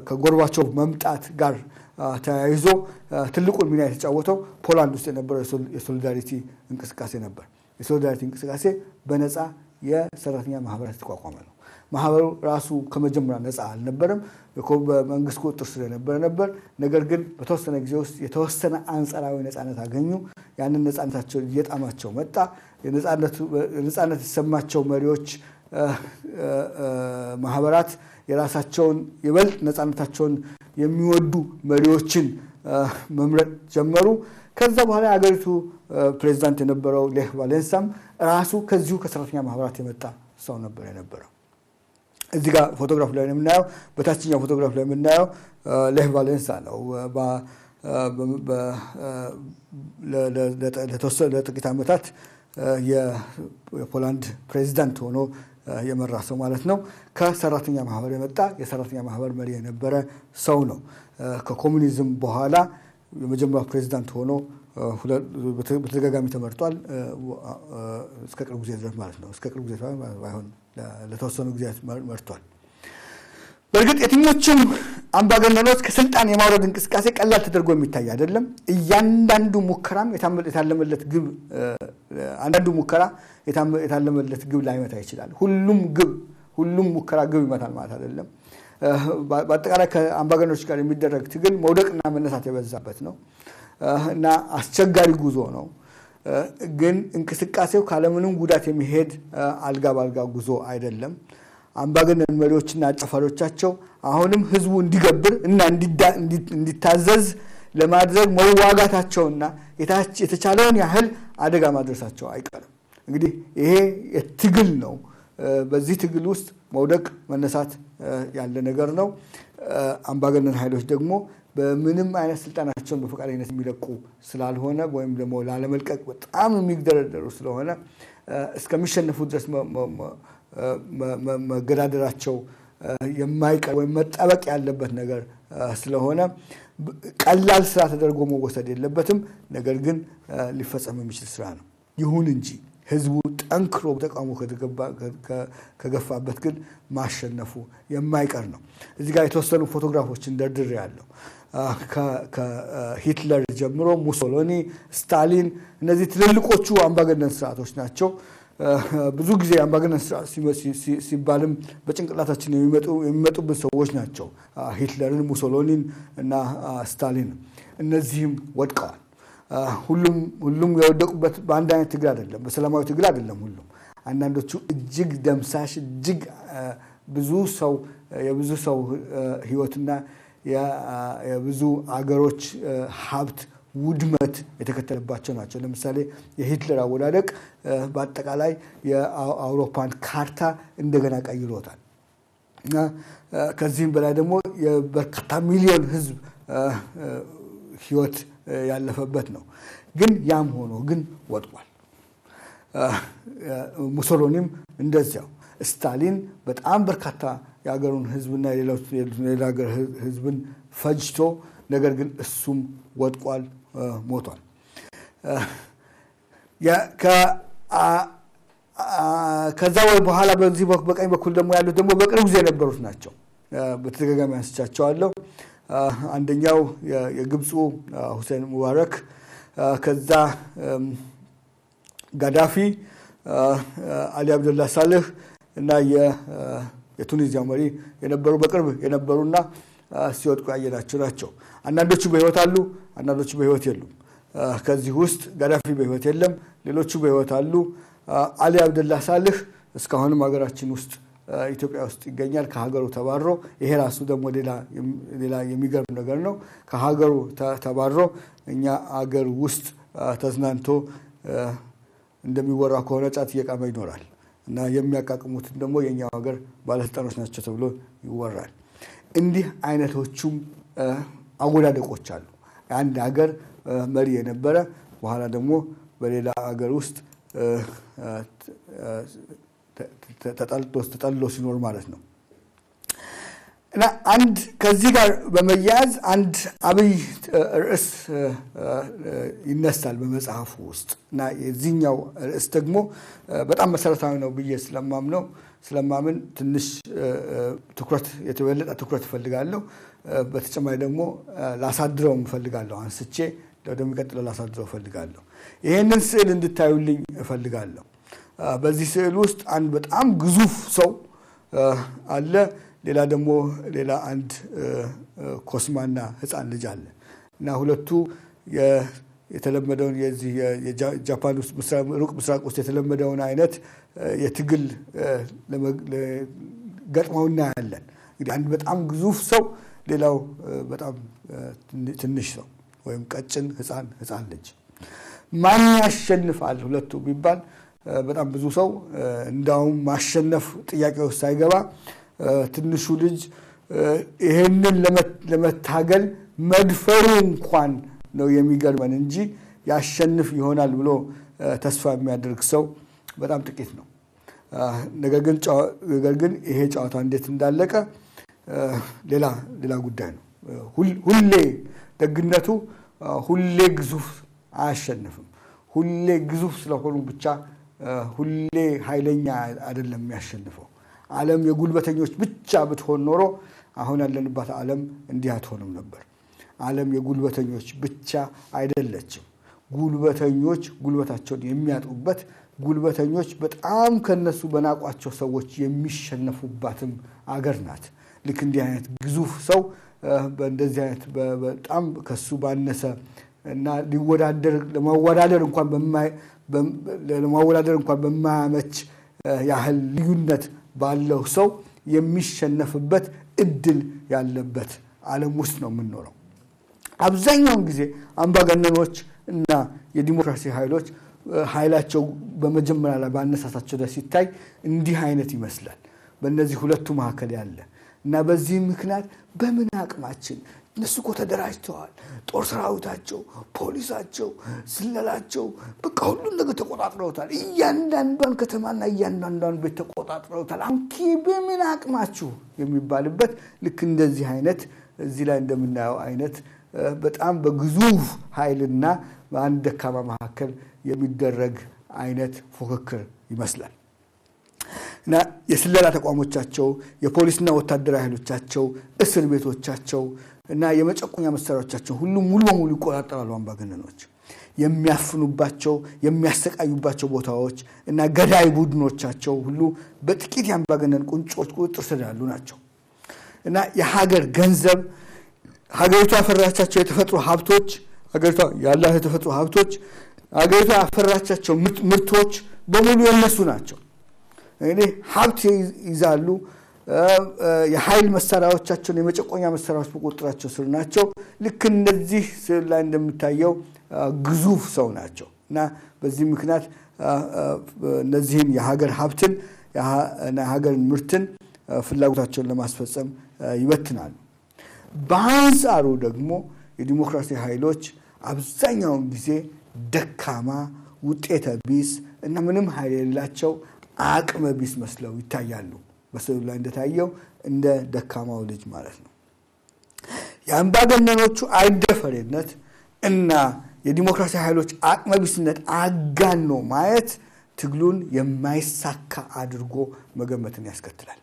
ከጎርባቾቭ መምጣት ጋር ተያይዞ ትልቁን ሚና የተጫወተው ፖላንድ ውስጥ የነበረው የሶሊዳሪቲ እንቅስቃሴ ነበር። የሶሊዳሪቲ እንቅስቃሴ በነፃ የሰራተኛ ማህበራት የተቋቋመ ነው። ማህበሩ ራሱ ከመጀመሪያ ነፃ አልነበረም። በመንግስት ቁጥጥር ስር የነበረ ነበር። ነገር ግን በተወሰነ ጊዜ ውስጥ የተወሰነ አንጻራዊ ነፃነት አገኙ። ያንን ነፃነታቸው እየጣማቸው መጣ። ነፃነት የተሰማቸው መሪዎች ማህበራት የራሳቸውን ይበልጥ ነፃነታቸውን የሚወዱ መሪዎችን መምረጥ ጀመሩ። ከዛ በኋላ የሀገሪቱ ፕሬዚዳንት የነበረው ሌህ ቫሌንሳም ራሱ ከዚሁ ከሰራተኛ ማህበራት የመጣ ሰው ነበር የነበረው። እዚህ ጋር ፎቶግራፍ ላይ የምናየው፣ በታችኛው ፎቶግራፍ ላይ የምናየው ሌህ ቫሌንሳ ነው። ለጥቂት ዓመታት የፖላንድ ፕሬዚዳንት ሆኖ የመራ ሰው ማለት ነው። ከሰራተኛ ማህበር የመጣ የሰራተኛ ማህበር መሪ የነበረ ሰው ነው። ከኮሙኒዝም በኋላ የመጀመሪያው ፕሬዚዳንት ሆኖ በተደጋጋሚ ተመርጧል። እስከ ቅርብ ጊዜ ድረስ ማለት ነው። እስከ ቅርብ ጊዜ ባይሆን ለተወሰኑ ጊዜያት መርቷል። በእርግጥ የትኞቹም አምባገነኖች ከስልጣን የማውረድ እንቅስቃሴ ቀላል ተደርጎ የሚታይ አይደለም። እያንዳንዱ ሙከራም የታለመለት ግብ አንዳንዱ ሙከራ የታለመለት ግብ ላይመታ ይችላል። ሁሉም ሙከራ ግብ ይመታል ማለት አይደለም። በአጠቃላይ ከአምባገነኖች ጋር የሚደረግ ትግል መውደቅና መነሳት የበዛበት ነው እና አስቸጋሪ ጉዞ ነው። ግን እንቅስቃሴው ካለምንም ጉዳት የሚሄድ አልጋ ባልጋ ጉዞ አይደለም። አምባገነን መሪዎችና አጫፋሪዎቻቸው አሁንም ህዝቡ እንዲገብር እና እንዲታዘዝ ለማድረግ መዋጋታቸውና የተቻለውን ያህል አደጋ ማድረሳቸው አይቀርም። እንግዲህ ይሄ የትግል ነው። በዚህ ትግል ውስጥ መውደቅ መነሳት ያለ ነገር ነው። አምባገነን ኃይሎች ደግሞ በምንም አይነት ስልጣናቸውን በፈቃደኝነት የሚለቁ ስላልሆነ ወይም ደግሞ ላለመልቀቅ በጣም የሚደረደሩ ስለሆነ እስከሚሸነፉ ድረስ መገዳደራቸው የማይቀር ወይም መጠበቅ ያለበት ነገር ስለሆነ ቀላል ስራ ተደርጎ መወሰድ የለበትም። ነገር ግን ሊፈጸም የሚችል ስራ ነው። ይሁን እንጂ ህዝቡ ጠንክሮ ተቃውሞ ከገፋበት ግን ማሸነፉ የማይቀር ነው። እዚህ ጋር የተወሰኑ ፎቶግራፎችን ደርድሬ ያለው ከሂትለር ጀምሮ ሙሶሎኒ፣ ስታሊን እነዚህ ትልልቆቹ አምባገነን ስርዓቶች ናቸው። ብዙ ጊዜ አምባገነን ስርዓት ሲባልም በጭንቅላታችን የሚመጡብን ሰዎች ናቸው። ሂትለርን፣ ሙሶሎኒን እና ስታሊን። እነዚህም ወድቀዋል። ሁሉም የወደቁበት በአንድ አይነት ትግል አይደለም፣ በሰላማዊ ትግል አይደለም። ሁሉም አንዳንዶቹ እጅግ ደምሳሽ እጅግ ብዙ ሰው የብዙ ሰው ህይወትና የብዙ አገሮች ሀብት ውድመት የተከተለባቸው ናቸው። ለምሳሌ የሂትለር አወዳደቅ በአጠቃላይ የአውሮፓን ካርታ እንደገና ቀይሮታል። እና ከዚህም በላይ ደግሞ የበርካታ ሚሊዮን ህዝብ ህይወት ያለፈበት ነው። ግን ያም ሆኖ ግን ወድቋል። ሙሶሎኒም እንደዚያው። ስታሊን በጣም በርካታ የሀገሩን ህዝብና የሌላ ሀገር ህዝብን ፈጅቶ ነገር ግን እሱም ወድቋል፣ ሞቷል። ከዛ በኋላ በዚህ በቀኝ በኩል ደግሞ ያሉት ደግሞ በቅርብ ጊዜ የነበሩት ናቸው። በተደጋጋሚ አንስቻቸዋለሁ። አንደኛው የግብፁ ሁሴን ሙባረክ፣ ከዛ ጋዳፊ፣ አሊ አብደላ ሳልህ እና የቱኒዚያው መሪ የነበሩ በቅርብ የነበሩና ሲወድቁ ያየናቸው ናቸው። አንዳንዶቹ በህይወት አሉ፣ አንዳንዶቹ በህይወት የሉም። ከዚህ ውስጥ ጋዳፊ በህይወት የለም፣ ሌሎቹ በህይወት አሉ። አሊ አብደላ ሳልህ እስካሁንም ሀገራችን ውስጥ ኢትዮጵያ ውስጥ ይገኛል። ከሀገሩ ተባሮ፣ ይሄ ራሱ ደግሞ ሌላ የሚገርም ነገር ነው። ከሀገሩ ተባሮ እኛ አገር ውስጥ ተዝናንቶ እንደሚወራ ከሆነ ጫት እየቃመ ይኖራል እና የሚያቃቅሙትን ደግሞ የኛው ሀገር ባለስልጣኖች ናቸው ተብሎ ይወራል። እንዲህ አይነቶቹም አወዳደቆች አሉ። አንድ ሀገር መሪ የነበረ በኋላ ደግሞ በሌላ ሀገር ውስጥ ተጠልሎ ሲኖር ማለት ነው። እና አንድ ከዚህ ጋር በመያያዝ አንድ አብይ ርዕስ ይነሳል በመጽሐፉ ውስጥ እና የዚህኛው ርዕስ ደግሞ በጣም መሰረታዊ ነው ብዬ ስለማምን ትንሽ ትኩረት የተበለጠ ትኩረት እፈልጋለሁ። በተጨማሪ ደግሞ ላሳድረው እፈልጋለሁ፣ አንስቼ ወደሚቀጥለው ላሳድረው እፈልጋለሁ። ይሄንን ስዕል እንድታዩልኝ እፈልጋለሁ። በዚህ ስዕል ውስጥ አንድ በጣም ግዙፍ ሰው አለ። ሌላ ደግሞ ሌላ አንድ ኮስማና ህፃን ልጅ አለ እና ሁለቱ የተለመደውን የዚህ የጃፓን ውስጥ ሩቅ ምስራቅ ውስጥ የተለመደውን አይነት የትግል ገጥመው እናያለን። እንግዲህ አንድ በጣም ግዙፍ ሰው፣ ሌላው በጣም ትንሽ ሰው ወይም ቀጭን ህፃን ልጅ። ማን ያሸንፋል ሁለቱ ቢባል በጣም ብዙ ሰው እንዳውም ማሸነፍ ጥያቄ ውስጥ ሳይገባ ትንሹ ልጅ ይሄንን ለመታገል መድፈሩ እንኳን ነው የሚገርመን እንጂ ያሸንፍ ይሆናል ብሎ ተስፋ የሚያደርግ ሰው በጣም ጥቂት ነው። ነገር ግን ይሄ ጨዋታ እንዴት እንዳለቀ ሌላ ጉዳይ ነው። ሁሌ ደግነቱ ሁሌ ግዙፍ አያሸንፍም። ሁሌ ግዙፍ ስለሆኑ ብቻ ሁሌ ኃይለኛ አይደለም የሚያሸንፈው። ዓለም የጉልበተኞች ብቻ ብትሆን ኖሮ አሁን ያለንባት ዓለም እንዲህ አትሆንም ነበር። ዓለም የጉልበተኞች ብቻ አይደለችም። ጉልበተኞች ጉልበታቸውን የሚያጡበት፣ ጉልበተኞች በጣም ከነሱ በናቋቸው ሰዎች የሚሸነፉባትም አገር ናት። ልክ እንዲህ አይነት ግዙፍ ሰው በእንደዚህ አይነት በጣም ከሱ ባነሰ እና ሊወዳደር ለማወዳደር እንኳን በማያመች ያህል ልዩነት ባለው ሰው የሚሸነፍበት እድል ያለበት ዓለም ውስጥ ነው የምንኖረው። አብዛኛውን ጊዜ አምባገነኖች እና የዲሞክራሲ ኃይሎች ኃይላቸው በመጀመሪያ ላይ ባነሳሳቸው ላይ ሲታይ እንዲህ አይነት ይመስላል። በእነዚህ ሁለቱ መካከል ያለ እና በዚህ ምክንያት በምን አቅማችን፣ እነሱ እኮ ተደራጅተዋል፣ ጦር ሰራዊታቸው፣ ፖሊሳቸው፣ ስለላቸው በቃ ሁሉን ነገር ተቆጣጥረውታል። እያንዳንዷን ከተማና እያንዳንዷን ቤት ተቆጣጥረውታል። አንኪ በምን አቅማችሁ የሚባልበት ልክ እንደዚህ አይነት እዚህ ላይ እንደምናየው አይነት በጣም በግዙፍ ኃይልና በአንድ ደካማ መካከል የሚደረግ አይነት ፉክክር ይመስላል። እና የስለላ ተቋሞቻቸው፣ የፖሊስና ወታደራዊ ኃይሎቻቸው፣ እስር ቤቶቻቸው እና የመጨቆኛ መሳሪያዎቻቸው ሁሉ ሙሉ በሙሉ ይቆጣጠራሉ አምባገነኖች። የሚያፍኑባቸው፣ የሚያሰቃዩባቸው ቦታዎች እና ገዳይ ቡድኖቻቸው ሁሉ በጥቂት የአምባገነን ቁንጮች ቁጥጥር ስር ያሉ ናቸው። እና የሀገር ገንዘብ፣ ሀገሪቷ ያፈራቻቸው የተፈጥሮ ሀብቶች፣ ሀገሪቷ ያላት የተፈጥሮ ሀብቶች፣ ሀገሪቷ ያፈራቻቸው ምርቶች በሙሉ የነሱ ናቸው። እንግዲህ ሀብት ይዛሉ። የኃይል መሳሪያዎቻቸውን የመጨቆኛ መሳሪያዎች በቁጥጥራቸው ስር ናቸው። ልክ እነዚህ ስዕል ላይ እንደሚታየው ግዙፍ ሰው ናቸው። እና በዚህ ምክንያት እነዚህን የሀገር ሀብትን እና የሀገርን ምርትን ፍላጎታቸውን ለማስፈጸም ይበትናሉ። በአንጻሩ ደግሞ የዲሞክራሲ ኃይሎች አብዛኛውን ጊዜ ደካማ፣ ውጤተ ቢስ እና ምንም ኃይል የሌላቸው አቅመ ቢስ መስለው ይታያሉ። በስዕሉ ላይ እንደታየው እንደ ደካማው ልጅ ማለት ነው። የአምባገነኖቹ አይደፈሬነት እና የዲሞክራሲ ኃይሎች አቅመ ቢስነት አጋኖ ማየት ትግሉን የማይሳካ አድርጎ መገመትን ያስከትላል።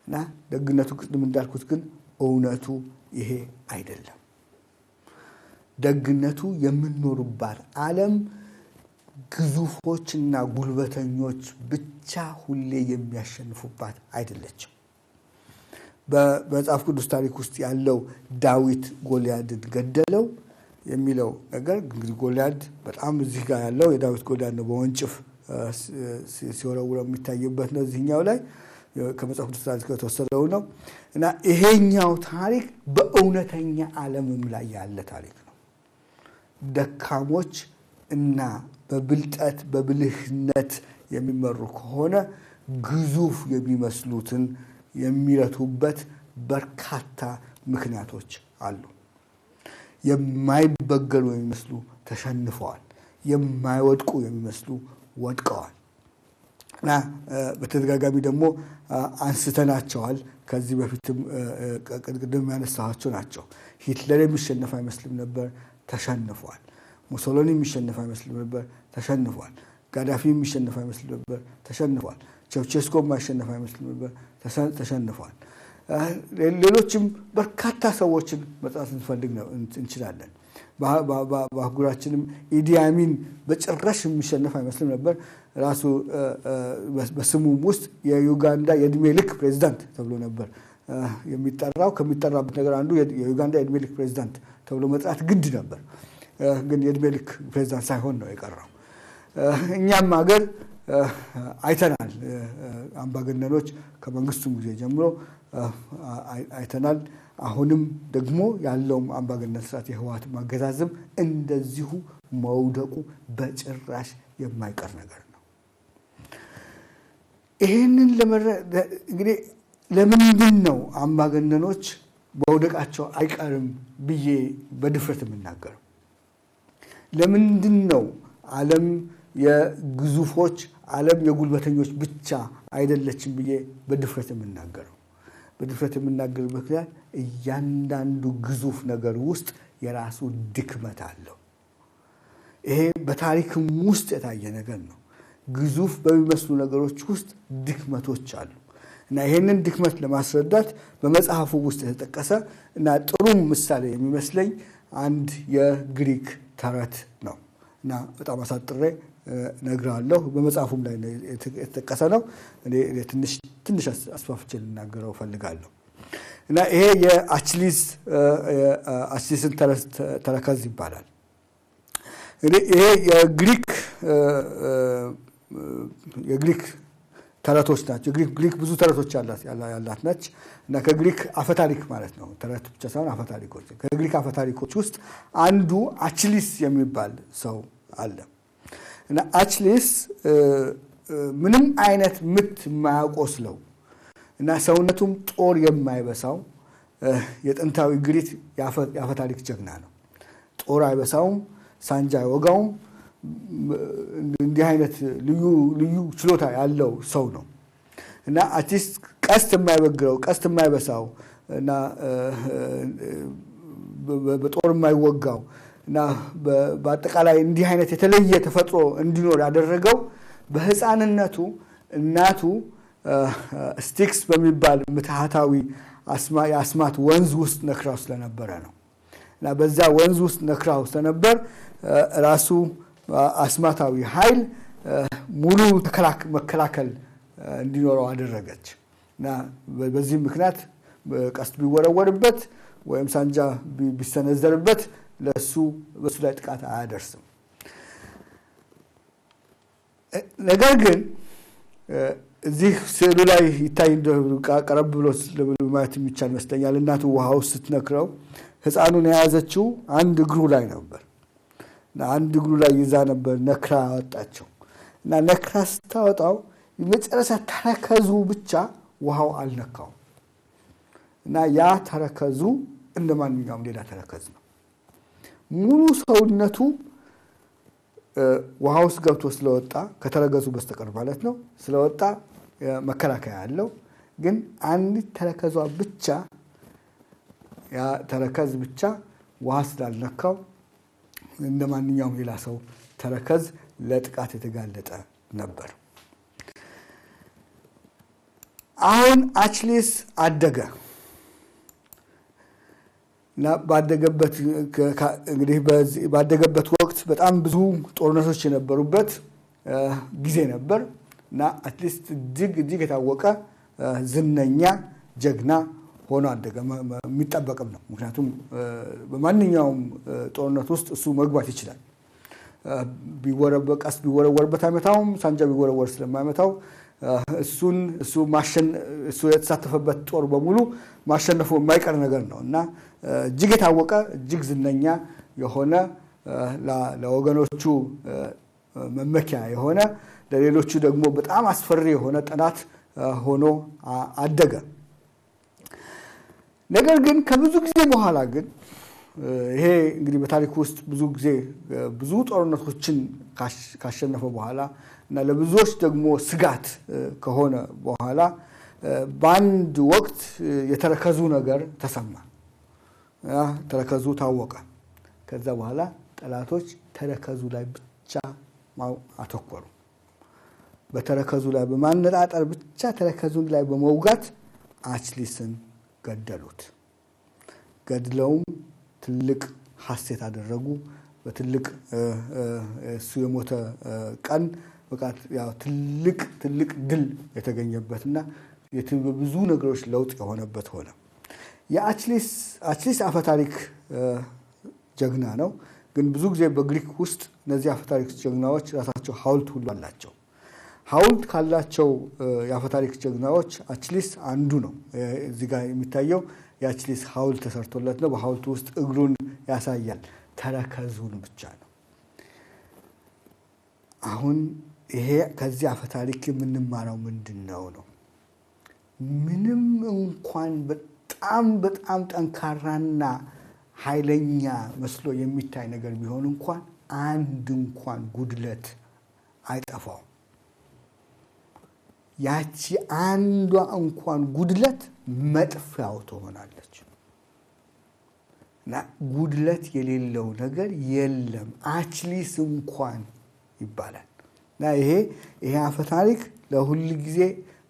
እና ደግነቱ ቅድም እንዳልኩት ግን እውነቱ ይሄ አይደለም። ደግነቱ የምንኖርባት ዓለም ግዙፎችና ጉልበተኞች ብቻ ሁሌ የሚያሸንፉባት አይደለችም። በመጽሐፍ ቅዱስ ታሪክ ውስጥ ያለው ዳዊት ጎልያድን ገደለው የሚለው ነገር፣ እንግዲህ ጎልያድ በጣም እዚህ ጋር ያለው የዳዊት ጎልያድ ነው። በወንጭፍ ሲወረውረው የሚታይበት ነው። እዚህኛው ላይ ከመጽሐፍ ቅዱስ ታሪክ የተወሰደው ነው። እና ይሄኛው ታሪክ በእውነተኛ ዓለምም ላይ ያለ ታሪክ ነው። ደካሞች እና በብልጠት በብልህነት የሚመሩ ከሆነ ግዙፍ የሚመስሉትን የሚረቱበት በርካታ ምክንያቶች አሉ። የማይበገሩ የሚመስሉ ተሸንፈዋል። የማይወድቁ የሚመስሉ ወድቀዋል። እና በተደጋጋሚ ደግሞ አንስተናቸዋል። ከዚህ በፊትም ቅድም ያነሳኋቸው ናቸው። ሂትለር የሚሸነፍ አይመስልም ነበር፣ ተሸንፏል። ሙሶሎኒ የሚሸነፍ አይመስልም ነበር፣ ተሸንፏል። ጋዳፊ የሚሸነፍ አይመስልም ነበር፣ ተሸንፏል። ቸውቼስኮ የማይሸነፍ አይመስልም ነበር፣ ተሸንፏል። ሌሎችም በርካታ ሰዎችን መጥራት እንፈልግ እንችላለን። በአህጉራችንም ኢዲ አሚን በጭራሽ የሚሸነፍ አይመስልም ነበር። ራሱ በስሙም ውስጥ የዩጋንዳ የእድሜ ልክ ፕሬዝዳንት ተብሎ ነበር የሚጠራው። ከሚጠራበት ነገር አንዱ የዩጋንዳ የእድሜ ልክ ፕሬዝዳንት ተብሎ መጥራት ግድ ነበር። ግን የእድሜ ልክ ፕሬዝዳንት ሳይሆን ነው የቀረው። እኛም ሀገር አይተናል። አምባገነኖች ከመንግስቱም ጊዜ ጀምሮ አይተናል። አሁንም ደግሞ ያለውም አምባገነን ስርዓት የህወሓት አገዛዝም እንደዚሁ መውደቁ በጭራሽ የማይቀር ነገር ነው። ይሄንን እንግዲህ ለምንድን ነው አምባገነኖች መውደቃቸው አይቀርም ብዬ በድፍረት የምናገረው? ለምንድን ነው ዓለም የግዙፎች፣ ዓለም የጉልበተኞች ብቻ አይደለችም ብዬ በድፍረት የምናገረው? በድፍረት የምናገርበት ምክንያት እያንዳንዱ ግዙፍ ነገር ውስጥ የራሱ ድክመት አለው። ይሄ በታሪክም ውስጥ የታየ ነገር ነው። ግዙፍ በሚመስሉ ነገሮች ውስጥ ድክመቶች አሉ። እና ይሄንን ድክመት ለማስረዳት በመጽሐፉ ውስጥ የተጠቀሰ እና ጥሩ ምሳሌ የሚመስለኝ አንድ የግሪክ ተረት ነው እና በጣም አሳጥሬ እነግርሃለሁ። በመጽሐፉም ላይ የተጠቀሰ ነው። እኔ ትንሽ ትንሽ አስፋፍቼ ልናገረው እፈልጋለሁ። እና ይሄ የአችሊስ አችሊስን ተረከዝ ይባላል። እንግዲህ ይሄ የግሪክ ተረቶች ናቸው። ግሪክ ብዙ ተረቶች ያላት ነች እና ከግሪክ አፈታሪክ ማለት ነው። ተረት ብቻ ሳይሆን አፈታሪኮች። ከግሪክ አፈታሪኮች ውስጥ አንዱ አችሊስ የሚባል ሰው አለ። እና አችሊስ ምንም አይነት ምት የማያቆስለው እና ሰውነቱም ጦር የማይበሳው የጥንታዊ ግሪክ የአፈታሪክ ጀግና ነው። ጦር አይበሳውም፣ ሳንጃ አይወጋውም። እንዲህ አይነት ልዩ ልዩ ችሎታ ያለው ሰው ነው። እና አትሊስት ቀስት የማይበግረው፣ ቀስት የማይበሳው እና በጦር የማይወጋው እና በአጠቃላይ እንዲህ አይነት የተለየ ተፈጥሮ እንዲኖር ያደረገው በህፃንነቱ እናቱ ስቲክስ በሚባል ምትሃታዊ የአስማት ወንዝ ውስጥ ነክራው ስለነበረ ነው። እና በዛ ወንዝ ውስጥ ነክራው ስለነበር ራሱ አስማታዊ ኃይል ሙሉ መከላከል እንዲኖረው አደረገች። እና በዚህ ምክንያት ቀስት ቢወረወርበት ወይም ሳንጃ ቢሰነዘርበት በሱ ላይ ጥቃት አያደርስም። ነገር ግን እዚህ ስዕሉ ላይ ይታይ እንደሆነ ቀረብ ብሎ ማየት የሚቻል ይመስለኛል። እናቱ ውሃ ውስጥ ስትነክረው ህፃኑን የያዘችው አንድ እግሩ ላይ ነበር። እና አንድ እግሩ ላይ ይዛ ነበር ነክራ ያወጣቸው። እና ነክራ ስታወጣው የመጨረሻ ተረከዙ ብቻ ውሃው አልነካውም። እና ያ ተረከዙ እንደማንኛውም ሌላ ተረከዝ ነው። ሙሉ ሰውነቱ ውሃ ውስጥ ገብቶ ስለወጣ ከተረከዙ በስተቀር ማለት ነው ስለወጣ መከላከያ አለው። ግን አንድ ተረከዟ ብቻ ያ ተረከዝ ብቻ ውሃ ስላልነካው እንደማንኛውም ሌላ ሰው ተረከዝ ለጥቃት የተጋለጠ ነበር። አሁን አችሊስ አደገ። እና ባደገበት እንግዲህ ባደገበት ወቅት በጣም ብዙ ጦርነቶች የነበሩበት ጊዜ ነበር። እና አትሊስት እጅግ እጅግ የታወቀ ዝነኛ ጀግና ሆኖ አደገ። የሚጠበቅም ነው። ምክንያቱም በማንኛውም ጦርነት ውስጥ እሱ መግባት ይችላል። ቀስት ቢወረወርበት አይመታውም፣ ሳንጃ ቢወረወር ስለማይመታው እሱን እሱ ማሸን እሱ የተሳተፈበት ጦር በሙሉ ማሸነፉ የማይቀር ነገር ነው። እና እጅግ የታወቀ እጅግ ዝነኛ የሆነ ለወገኖቹ መመኪያ የሆነ ለሌሎቹ ደግሞ በጣም አስፈሪ የሆነ ጠላት ሆኖ አደገ። ነገር ግን ከብዙ ጊዜ በኋላ ግን ይሄ እንግዲህ በታሪክ ውስጥ ብዙ ጊዜ ብዙ ጦርነቶችን ካሸነፈ በኋላ እና ለብዙዎች ደግሞ ስጋት ከሆነ በኋላ በአንድ ወቅት የተረከዙ ነገር ተሰማ። ተረከዙ ታወቀ። ከዛ በኋላ ጠላቶች ተረከዙ ላይ ብቻ አተኮሩ። በተረከዙ ላይ በማነጣጠር ብቻ ተረከዙን ላይ በመውጋት አችሊስን ገደሉት። ገድለውም ትልቅ ሐሴት አደረጉ። በትልቅ እሱ የሞተ ቀን በቃ ያው ትልቅ ትልቅ ድል የተገኘበትና ብዙ ነገሮች ለውጥ የሆነበት ሆነ። የአችሊስ አችሊስ አፈታሪክ ጀግና ነው። ግን ብዙ ጊዜ በግሪክ ውስጥ እነዚህ አፈታሪክ ጀግናዎች ራሳቸው ሐውልት ሁሉ አላቸው። ሐውልት ካላቸው የአፈታሪክ ጀግናዎች አችሊስ አንዱ ነው። እዚህ ጋር የሚታየው የአችሊስ ሐውልት ተሰርቶለት ነው። በሐውልቱ ውስጥ እግሩን ያሳያል፣ ተረከዙን ብቻ ነው። አሁን ይሄ ከዚህ አፈታሪክ የምንማረው ምንድነው ነው? ምንም እንኳን በጣም በጣም ጠንካራና ኃይለኛ መስሎ የሚታይ ነገር ቢሆን እንኳን አንድ እንኳን ጉድለት አይጠፋውም። ያቺ አንዷ እንኳን ጉድለት መጥፊያው ትሆናለች። እና ጉድለት የሌለው ነገር የለም አችሊስ እንኳን ይባላል። እና ይሄ አፈታሪክ ለሁል ጊዜ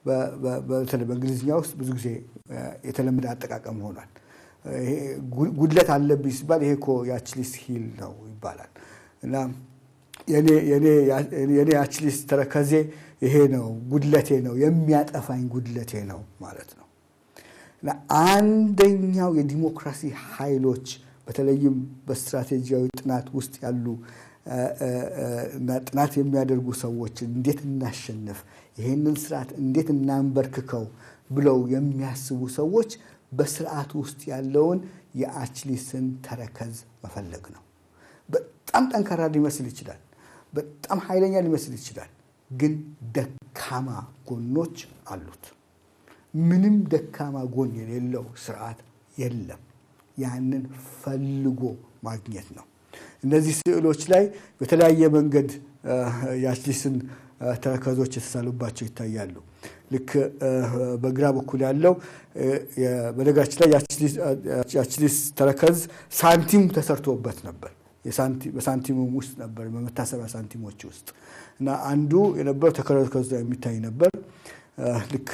በተለይ በእንግሊዝኛ ውስጥ ብዙ ጊዜ የተለመደ አጠቃቀም ሆኗል። ጉድለት አለብኝ ሲባል ይሄ እኮ የ Achilles heel ነው ይባላል። እና የኔ የ Achilles ተረከዜ ይሄ ነው፣ ጉድለቴ ነው፣ የሚያጠፋኝ ጉድለቴ ነው ማለት ነው። እና አንደኛው የዲሞክራሲ ኃይሎች በተለይም በስትራቴጂያዊ ጥናት ውስጥ ያሉ እና ጥናት የሚያደርጉ ሰዎች እንዴት እናሸንፍ፣ ይሄንን ስርዓት እንዴት እናንበርክከው ብለው የሚያስቡ ሰዎች በስርዓቱ ውስጥ ያለውን የአችሊስን ተረከዝ መፈለግ ነው። በጣም ጠንካራ ሊመስል ይችላል፣ በጣም ኃይለኛ ሊመስል ይችላል፣ ግን ደካማ ጎኖች አሉት። ምንም ደካማ ጎን የሌለው ስርዓት የለም። ያንን ፈልጎ ማግኘት ነው። እነዚህ ስዕሎች ላይ በተለያየ መንገድ የአችሊስን ተረከዞች የተሳሉባቸው ይታያሉ። ልክ በግራ በኩል ያለው፣ በነገራችን ላይ የአችሊስ ተረከዝ ሳንቲም ተሰርቶበት ነበር። በሳንቲሙም ውስጥ ነበር፣ በመታሰቢያ ሳንቲሞች ውስጥ። እና አንዱ የነበረው ተረከዙ ላይ የሚታይ ነበር። ልክ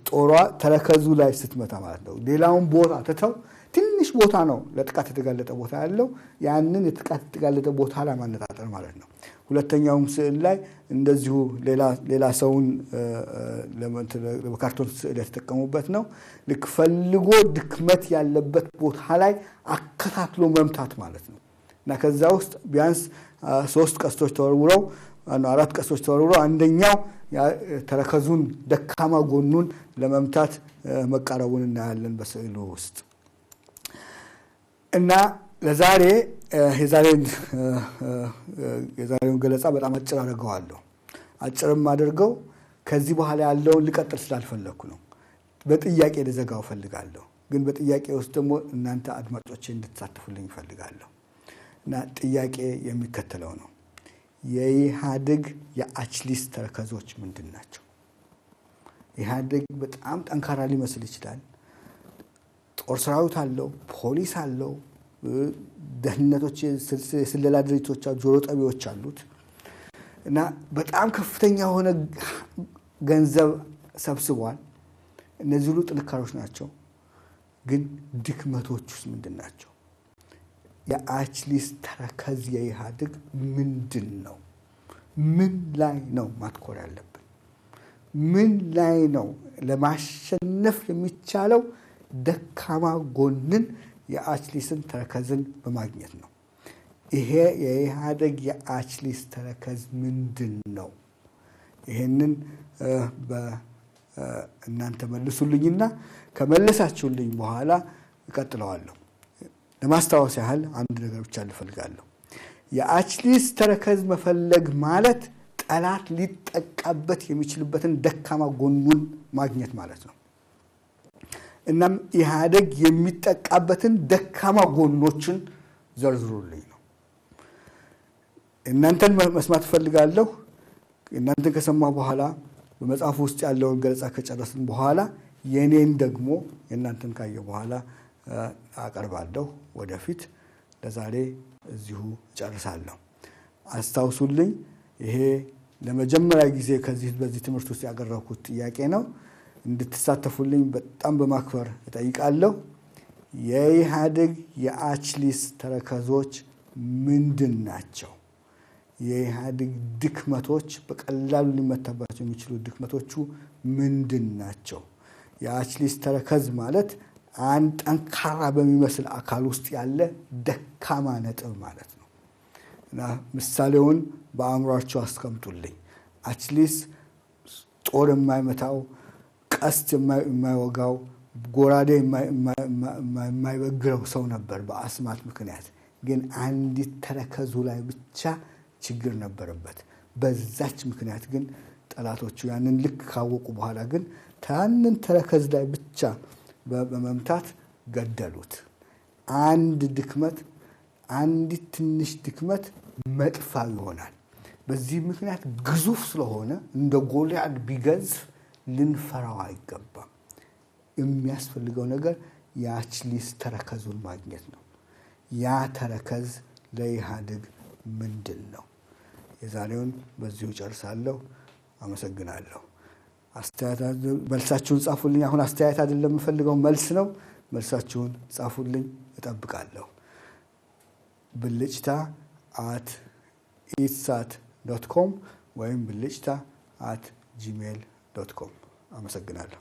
ጦሯ ተረከዙ ላይ ስትመታ ማለት ነው። ሌላውን ቦታ ትተው ትንሽ ቦታ ነው ለጥቃት የተጋለጠ ቦታ ያለው፣ ያንን የጥቃት የተጋለጠ ቦታ ላይ ማነጣጠር ማለት ነው። ሁለተኛውም ስዕል ላይ እንደዚሁ ሌላ ሰውን በካርቶን ስዕል የተጠቀሙበት ነው። ልክ ፈልጎ ድክመት ያለበት ቦታ ላይ አከታትሎ መምታት ማለት ነው። እና ከዛ ውስጥ ቢያንስ 3 ቀስቶች ተወርውረው፣ 4 ቀስቶች ተወርውረው አንደኛው ተረከዙን ደካማ ጎኑን ለመምታት መቃረቡን እናያለን በስዕሉ ውስጥ። እና ለዛሬ የዛሬውን ገለጻ በጣም አጭር አደርገዋለሁ። አጭርም አድርገው ከዚህ በኋላ ያለውን ልቀጥል ስላልፈለኩ ነው። በጥያቄ ልዘጋው እፈልጋለሁ። ግን በጥያቄ ውስጥ ደግሞ እናንተ አድማጮቼ እንድትሳተፉልኝ እፈልጋለሁ። እና ጥያቄ የሚከተለው ነው። የኢህአዴግ የአችሊስ ተረከዞች ምንድን ናቸው? ኢህአዴግ በጣም ጠንካራ ሊመስል ይችላል። ጦር ሰራዊት አለው፣ ፖሊስ አለው፣ ደህንነቶች፣ የስለላ ድርጅቶች፣ ጆሮ ጠቢዎች አሉት። እና በጣም ከፍተኛ የሆነ ገንዘብ ሰብስቧል። እነዚህ ሁሉ ጥንካሬዎች ናቸው። ግን ድክመቶቹስ ምንድን ናቸው? የአችሊስ ተረከዝ የኢህአዴግ ምንድን ነው? ምን ላይ ነው ማትኮር ያለብን? ምን ላይ ነው ለማሸነፍ የሚቻለው? ደካማ ጎንን የአችሊስን ተረከዝን በማግኘት ነው። ይሄ የኢህአዴግ የአችሊስ ተረከዝ ምንድን ነው? ይሄንን በእናንተ መልሱልኝና ከመለሳችሁልኝ በኋላ እቀጥለዋለሁ። ለማስታወስ ያህል አንድ ነገር ብቻ ልፈልጋለሁ። የአችሊስ ተረከዝ መፈለግ ማለት ጠላት ሊጠቃበት የሚችልበትን ደካማ ጎኑን ማግኘት ማለት ነው። እናም ኢህአዴግ የሚጠቃበትን ደካማ ጎኖችን ዘርዝሩልኝ ነው። እናንተን መስማት እፈልጋለሁ። እናንተን ከሰማሁ በኋላ በመጽሐፉ ውስጥ ያለውን ገለጻ ከጨረስን በኋላ የኔን ደግሞ የእናንተን ካየሁ በኋላ አቀርባለሁ ወደፊት። ለዛሬ እዚሁ እጨርሳለሁ። አስታውሱልኝ፣ ይሄ ለመጀመሪያ ጊዜ በዚህ ትምህርት ውስጥ ያቀረብኩት ጥያቄ ነው። እንድትሳተፉልኝ በጣም በማክበር እጠይቃለሁ። የኢህአዴግ የአችሊስ ተረከዞች ምንድን ናቸው? የኢህአዴግ ድክመቶች፣ በቀላሉ ሊመታባቸው የሚችሉ ድክመቶቹ ምንድን ናቸው? የአችሊስ ተረከዝ ማለት አንድ ጠንካራ በሚመስል አካል ውስጥ ያለ ደካማ ነጥብ ማለት ነው። እና ምሳሌውን በአእምሯችሁ አስቀምጡልኝ። አችሊስ ጦር የማይመታው፣ ቀስት የማይወጋው፣ ጎራዴ የማይበግረው ሰው ነበር በአስማት ምክንያት። ግን አንዲት ተረከዙ ላይ ብቻ ችግር ነበረበት። በዛች ምክንያት ግን ጠላቶቹ ያንን ልክ ካወቁ በኋላ ግን ያንን ተረከዝ ላይ ብቻ በመምታት ገደሉት። አንድ ድክመት፣ አንዲት ትንሽ ድክመት መጥፋ ይሆናል። በዚህ ምክንያት ግዙፍ ስለሆነ እንደ ጎልያድ ቢገዝፍ ልንፈራው አይገባም። የሚያስፈልገው ነገር የአችሊስ ተረከዙን ማግኘት ነው። ያ ተረከዝ ለኢህአዴግ ምንድን ነው? የዛሬውን በዚሁ ጨርሳለሁ። አመሰግናለሁ። አስተያየት መልሳችሁን ጻፉልኝ። አሁን አስተያየት አይደለም የምፈልገው፣ መልስ ነው። መልሳችሁን ጻፉልኝ፣ እጠብቃለሁ። ብልጭታ@ethsat.com ወይም ብልጭታ@gmail.com። አመሰግናለሁ።